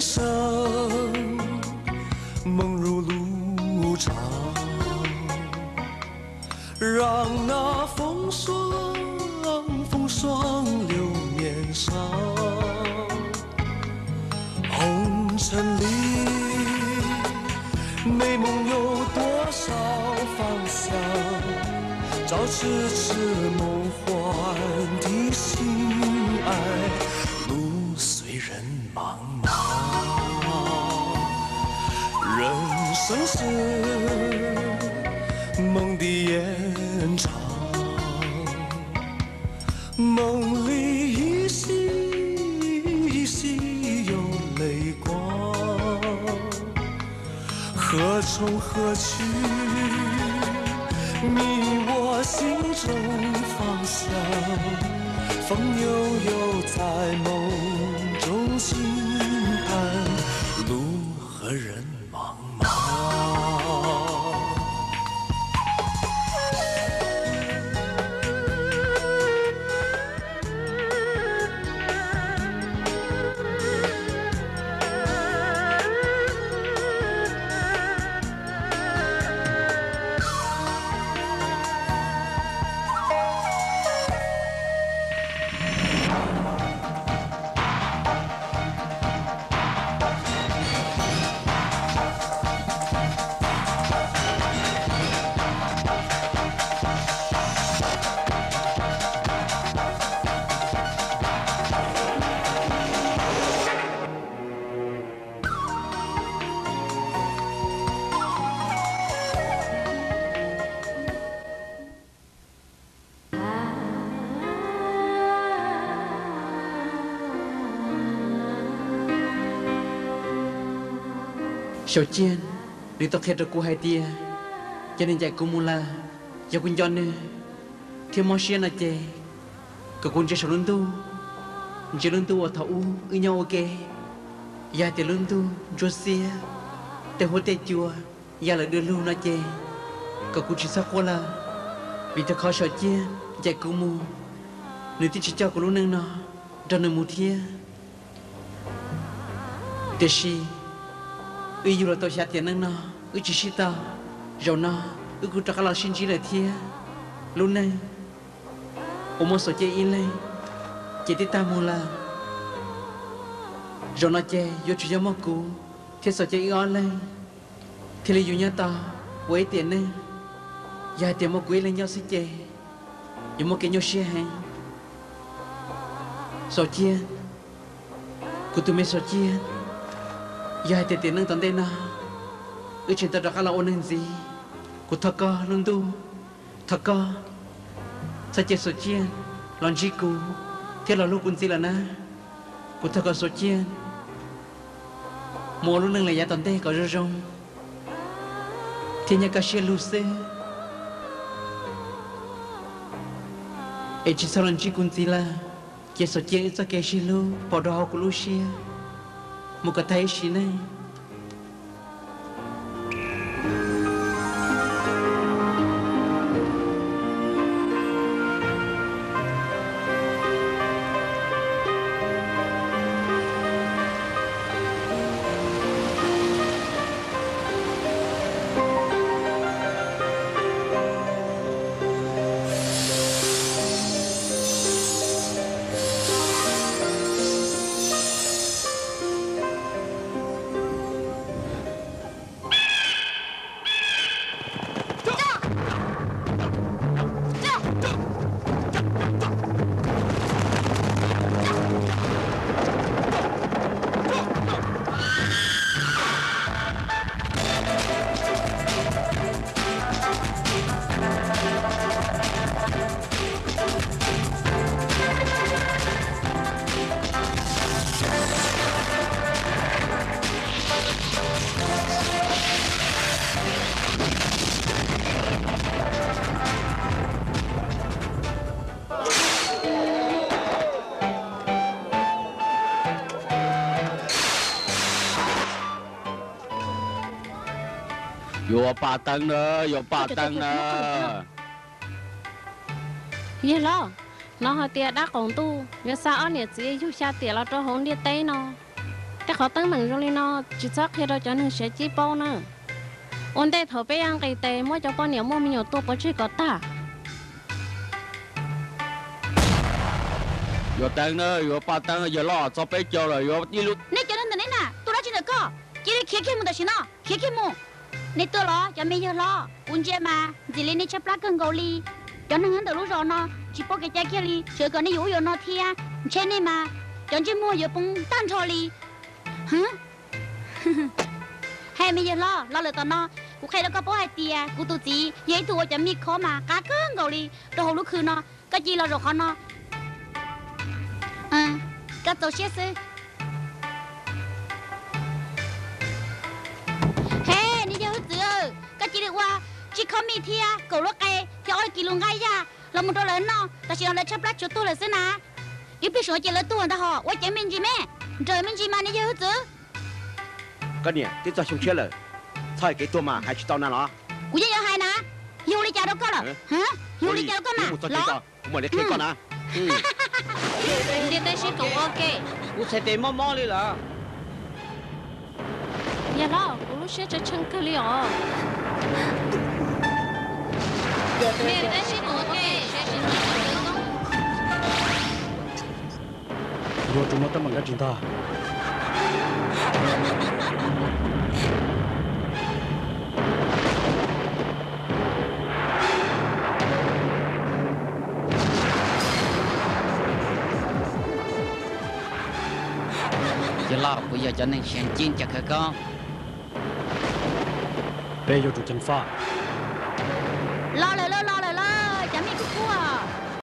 生，梦如露照。让那风霜，风霜柳面上。红尘里，美梦有多少芳香？照痴痴梦幻的心爱，路虽然 茫茫人生是梦的延长，梦里依稀依稀有泪光。 何从何去？你我心中方向，风悠悠，在梦中心安，路何人茫茫。 Saum Ciaj, nws tau qhia rau kuv hais tias, yog nws ncaim kuv mus lawm, yog kuv nco nws thiab mob siab no ces, kom kuv ntsia saum lub ntuj, ntsia lub ntuj uas thaum ub wb nyob ua ke. Yog hais tias lub ntuj ntsuab xiab, tej huab tej cua ya lawm du lug no ces, kom kuv tsis txhob quaj lawm, vim rau qhov Saum Ciaj ncaim kuv mus, nws twb tsis coj kuv lub neej no nrog nws mus thiab. Tiam sis wb yug los tau xya tiam neej no, wb tsis sib tau. Zaum no wb kuj rov qab los sib ntsib lawm thiab. Lub neej uas muaj Xaum Ciaj ib leeg ces twb tag mus lawm. Zaum no ces yuav tsum yog muaj kuv thiab Xaum Ciaj wb ob leeg thiaj li yuav nyob tau ua ib tiam neej. Yog hais tias muaj kuv ib leeg nyob xwb ces yuav muaj kev nyuaj siab heev. Xaum Ciaj, kuv tus me Xaum Ciaj, yog hais tias tiam neej tom ntej no wb tseem tau rov qab los ua neeg ntxiv, kuv thov koj lub ntuj, thov koj txhob cia Xaum Ciaj los ntsib kuv thiab los hlub kuv ntxiv lawm na. Kuv thov kom Xaum Ciaj mus ua lub neej lawm yav tom ntej kom zoo zoo thiab nyob kaj siab lug xwb, es tsis txhob los ntsib kuv ntxiv lawm. Cia Xaum Ciaj wb txoj kev sib hlub pom rau hauv kuv lub siab mus kom tag ib sim neej. Yuav paj teeb na, yuav paj teeb na. Yawg laus, hnov hais tias dab qaum ntuj yuav xa ob niam txiv yug xya tiam los rau hauv ntiaj teb no. Qhov teeb meem zoo li no tsis txhob qhia rau cov neeg siav cib paub na. Ua ntej thaum peb yuav nqis tes muab cov poj niam muaj me nyuam tua pov tseg kom tag. Yuav teeb na, yuav paj teeb, yawg loj txog peb caug lawm yuav ib lub. Nej cov neeg ntawm neb na, tuaj dab tsi ntawm koj? Cia li khiav kiag mus tam sim no, khiav kiag mus. Nej tuaj los cov me yawg hlob, kuv ntsia mas ntxim li nej tshaib plab kawg nkaus li. Cov neeg nyob ntawm lub zos no tsis paub kev cai kiag li, tseem kom nej yuav ub yuav no thiab. Ntshe nej mas cov ntsej muag yuav poob tag nrho li. Hais me yawg hlob, los lawm tom no, kuv qhia rau koj paub hais tias kuv tus txiv yog ib tug ua cov mij khob mas qab kawg nkaus li rau hauv lub khw no. Koj cia li los zaum qhov no, koj txaus siab xwb. He, niag yawg hwj txwv, koj cia li ua tsib khob mij thiab kaum lub qe thiab ob kis lus nqaij yaj los mus rau lawv noj, tam sim no lawv tshaib plab tshuav tuag lawm xwb na. Ib pliag saum ces lawv tuag ntag hos, ua ceev me ntsis me, nrawm me ntsis mas niag yawg hwj txwv. Koj niam, twb txog xyoo tshiab lawm, txhob hais kev tuag mas hais tsis tau na los. Kuv yeej yuav hais na, yog ua li cas rau koj lawm? Yog ua li cas rau koj mas los? Kuv mam li qhia koj na. Ntiaj teb sib koom ua ke. Kuv txhais tes mob mob li lawm. Yawg hlob, kuv lub siab tshee tshee kawg li os. Ntiaj teb sib koom ua ke, siav tsis tau. Yuav tsum muaj teeb meem dab tsi ntag. Yawg loj, kuv yog cov neeg siav cib ncas khawv koob. Peb yuav tsum ceev faj.